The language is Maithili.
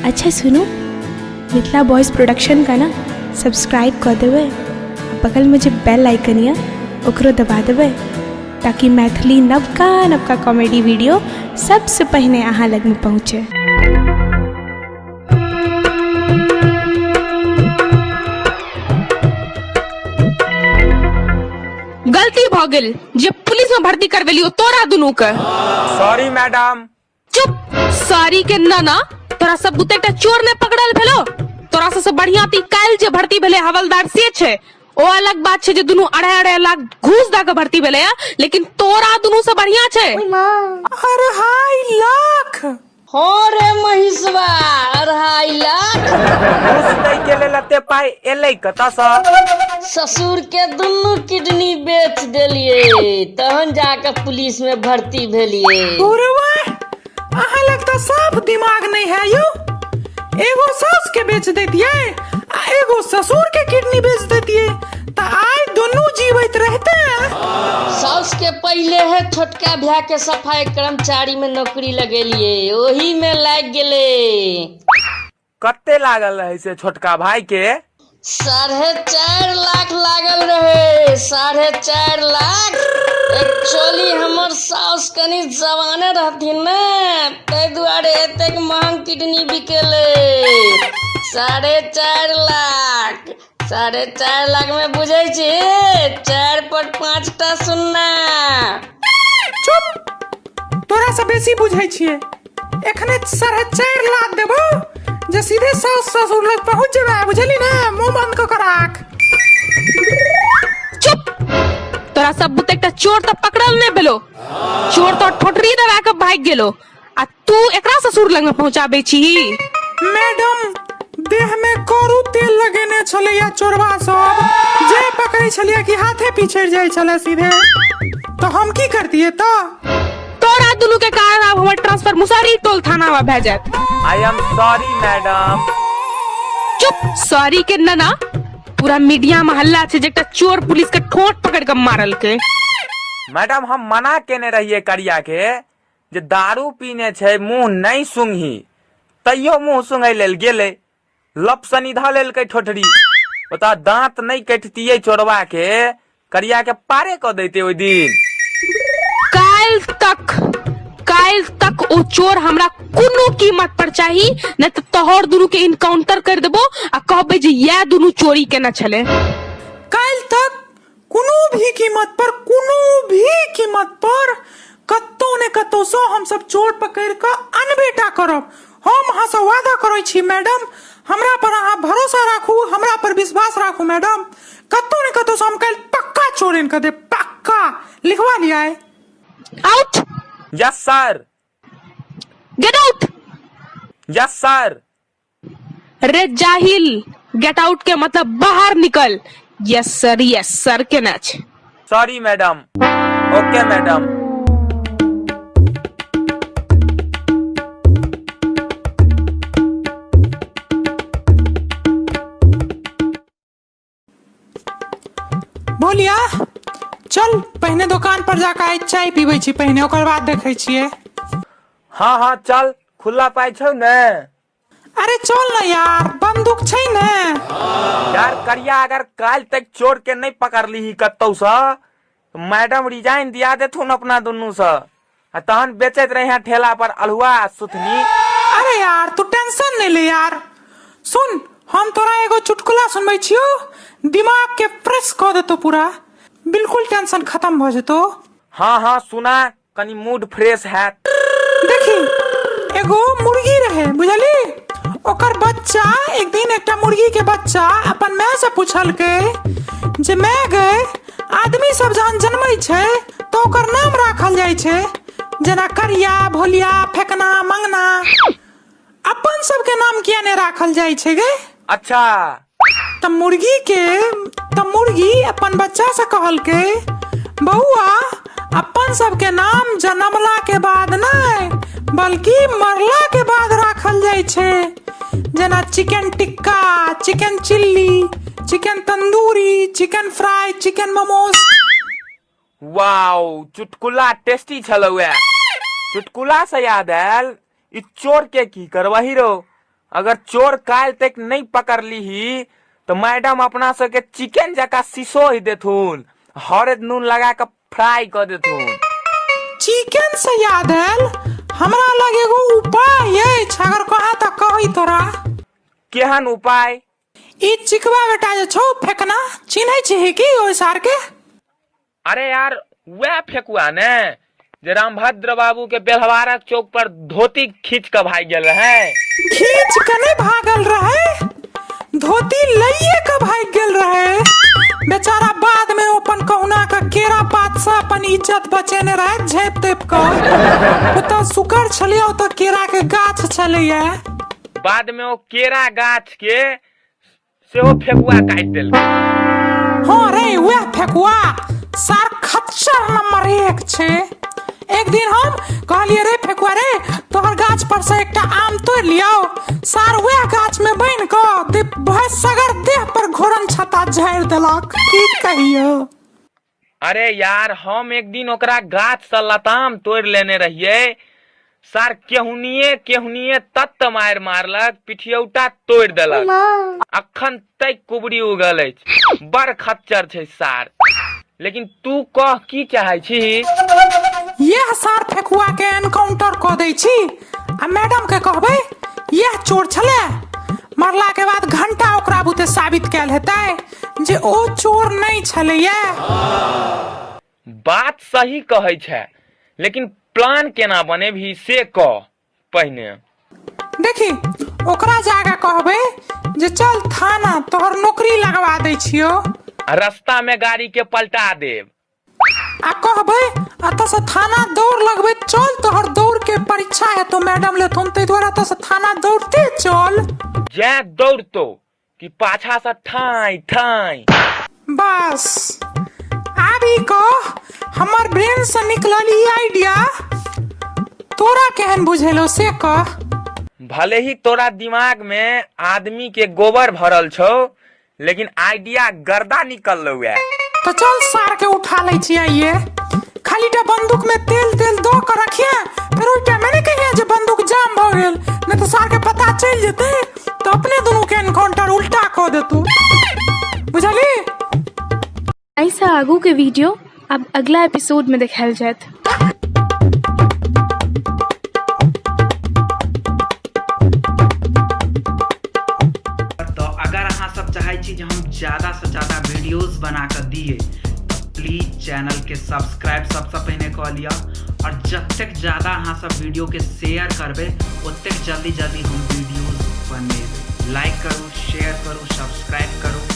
अच्छा सुनू, मिथिला बॉयज प्रोडक्शन का ना सब्सक्राइब कऽ देबै आ बगलमे जे बेल आइकन यऽ ओकरो दबा देबै ताकि मैथिली नवका नवका कॉमेडी वीडियो सबसँ पहिने अहाँ लगमे पहुँचे। गलती भऽ गेल जे पुलिस में भर्ती करबेलियो तोरा दुनू के। Sorry madam. चुप सॉरी के ना ना, तोरा सब बुते एकटा चोर ने पकड़ल भेलो। तोरा सबसे बढ़िया ती काल्हि जे भर्ती भेले हवलदार से छै, ओ अलग बात छै जे दुनू 2.5 लाख घूस दऽ के भर्ती भेले है, लेकिन तोरा दुनू से बढ़िया छै। 2.5 लाख? हाँ रे महिषवा, 2.5 लाख। घूस दै के लेल एते पाइ एलै कतऽसँ? ससुर के दुनू किडनी बेच देलिए तहन जाके पुलिस में भर्ती भेलिए। बुढ़वा, अहाँ लग तऽ साफ दिमाग नहीं है यौ। एगो सास के बेच देतिये आ एगो ससुर के किडनी बेच देतिये तऽ आइ दुनू जीवैत रहते। साउस के पहले है छोटका भैया के सफाई कर्मचारी में नौकरी लगेलिए, ओही में लाग गेले। कते लागल रहे से छोटका भाई के? 4.5 लाख लागल रहे, 4.5 लाख। एक्चुअली हमर साउस कनी जवाने रहथिन ने, ताहि दुआरे एतेक महंग किडनी बिकेले। 4.5 लाख, 4.5 लाख में बुझै छी 4 पर 5टा सुन्ना। चुप, तोरा से बेसी बुझै छियै। एखने 4.5 लाख देबो जे सीधे सास ससुर लग पहुंच जेबै, बुझली ने? मुंह बंद कऽ के राख। चुप, तोरा सब बुते एकटा चोर तऽ पकड़ल नहि भेलो, चोर तो ठोठरी दबा के भागि गेलो आ तू एकरा ससुर लग में पहुंचाबे छी। मैडम, देह में करू तेल लगेने छलैया चोरवा सब, जे पकड़ै छलियै कि हाथे पिछड़ जाइ छलै सीधे, तऽ हम की करतियै? तऽ तोरा दुनू के कारण आब हमर ट्रांसफर मुसहरी टोल थाना में भए जायत। I am sorry madam. चुप सॉरी के नना, पूरा मीडिया में हल्ला छै जे एकटा चोर पुलिस के ठोंठ पकड़ के मारलकै। मैडम, हम मना केने रहिए करिया के जे दारू पीने छै मुंह नहीं सुंघी, तैयो मुंह सुंघै लेल गेलै, लपसनी धऽ लेलकै ठोठरी। ओतऽ दांत नहीं कटतियै चोरवा के, करिया के पारे कऽ दैते ओहि दिन। काल्हि तक ओ चोर हमरा कोनो कीमत पर चाही, नहीं तऽ तोहर दुनू के इनकाउंटर कर देबो आ कहबै जे इएह दुनू चोरी केने छलै। काल्हि तक कोनो भी कीमत पर, कोनो भी कीमत पर कतौ ने कतौ सँ हमसब चोर पकड़ि कऽ अनबे टा करब। हम अहाँसँ वादा करै छी मैडम, हमरा पर अहाँ भरोसा राखू, हमरा पर विश्वास राखू मैडम, कतौ ने कतौ सँ हम काल्हि पक्का चोर आनि कऽ देब, पक्का। लिखवा लिया। Out. Yes sir. Get out. Yes sir. रे जाहिल, गेट आउट के मतलब बाहर निकल। यस सर, यस सर केना छै? Sorry madam. Okay madam. बोलिया, चल पहिने दुकान पर जाके आइ चाय पीबै छी पहिने, ओकर बाद देखै छियै। हाँ हाँ चल, खुला पाइ छौ ने? अरे चल ना यार, बंदूक छै ने। यार करिया, अगर काल्हि तक चोर के नहीं पकड़ली ही कतौ सँ, मैडम रिजाइन दिया देथुन अपना दुनू सँ, आ तहन बेचैत रहे हैं ठेला पर अल्हुआ आ सुथनी। अरे यार तू टेंशन नहीं ले यार, सुन हम तोरा एगो चुटकुला सुनबै छियौ, दिमाग के फ्रेश कऽ देतौ पूरा, बिल्कुल टेंशन खत्म भऽ जेतौ। हाँ हाँ सुना, कनी मूड फ्रेश हैत। देखी, एगो मुर्गी रहे बुझली, ओकर बच्चा एक दिन एकटा मुर्गी के बच्चा अपन माय से पूछलकै जे माय गै, आदमी सब जहन जन्मै छै तऽ ओकर नाम राखल जाइ छै, जेना करिया, भोलिया, फेकना, मंगना, अपन सबके नाम किया नहि राखल जाइ छै गै? अच्छा। तऽ मुर्गी अपन बच्चा से कहलकै, बौआ अपन सबके नाम जनमला के बाद नहि बल्कि मरला के बाद राखल जाइ छै, जेना chicken tikka, chicken chilli, chicken tandoori, chicken fry, chicken momos. Wow, चुटकुला टेस्टी छलौ। चुटकुला से याद आयल, ई चोर के की करबही रो? अगर चोर काल्हि तक नहि पकड़लीही तऽ मैडम अपना सबके चिकन जकाँ सिसोहि देथुन, हरद नून लगा कऽ फ्राई कऽ देथुन। चिकन से याद आयल, हमरा लग एगो उपाय अछि, अगर कहा तऽ कहै तोरा। केहन उपाय? ई चिकवा बेटा जे छौ फेकना, चिन्है छिही की ओहि सार के? अरे यार, वएह फेकुआ ने जे रामभद्र बाबू के बेलवारक चौक पर धोती खींच के भागि गेल रहे। खींच के नहीं भागल रहे, धोती लइए के भागि गेल रहे बेचारा। बाद में अपन कहुना के केरा पात से अपन इज्जत बचेने रहे झाँपि तापि के। ओतऽ सुकर छलियै, ओतऽ केरा के गाछ छलैया। बाद में ओ केरा गाछ के सेहो फेकुआ काटि देलकै। हाँ रे, वएह फेकुआ सार खच्चर नंबर 1 छै। एक दिन हम कहलिए, रे फेकुआ रे, तोहर गाछ पर से एकटा आम तोड़ि लियौ। सार वएह गाछ में बान्हि कऽ भसगर देह पर घोरन छत्ता झाड़ि देलक, की कहियौ। अरे यार, हम एक दिन ओकरा गाछ से लताम तोड़ि लेने रहियै, सार केहुनिये केहुनिये तत्त मारि मारलक, पिठियौटा तोड़ि देलक, अखन तक कुबरी उगल अछि। बड़ खच्चर छै सार। लेकिन तू कह, की चाहै छी? यह सार फेकुआ के एनकाउंटर कऽ दै छी आ मैडम के कहबै यह चोर छलै। मरला के बाद घंटा ओकरा बुते साबित कयल हेतै जे ओ चोर नहि छलैया। बात सही कहै छै, लेकिन प्लान केना बनेबही से कह पहिने। देखी, ओकरा जाके कहबै जे चल थाना, तोहर नौकरी लगवा दै छियौ। आ रास्ता में गाड़ी के पलटा देब। आ कहबै एतऽ से थाना दौड़ लगबै चल, तोहर दौड़ के परीक्षा हेतौ, मैडम लेथुन, ताहि दुआरे एतऽ से थाना दौड़ते चल। जै दौड़तो कि पाछा से ठाई ठाई। बस आब ई कह, हमर ब्रेन से निकलल ई आइडिया तोरा केहन बुझेलो से कह। भले ही तोरा दिमाग में आदमी के गोबर भरल छौ, लेकिन आइडिया गर्दा निकललौ है। तो चल, सार के उठा लै छी आइए। खाली टा बंदूक में तेल तेल दो के रखिए, फिर ओहि टाइम में नहीं कहिए जे बंदूक जाम भ गेल, नहीं तो सार के पता चलि जेतै तो अपने दुनू के एनकाउंटर उल्टा कऽ देतौ, बुझली? एहिसँ आगूके वीडियो आब अगला एपिसोडमे देखायल जायत। तऽ अगर अहाँ सब चाहै छी जे हम ज़्यादा से ज़्यादा वीडियोस बना कऽ दिए, तऽ प्लीज चैनलके सब्सक्राइब सबसँ पहिने कऽ लिअ, आओर जतेक ज़्यादा अहाँ सब वीडियोके शेयर करबै, ओतेक जल्दी जल्दी हम वीडियोस बनेबै। लाइक करू, शेयर करू, सब्सक्राइब करू।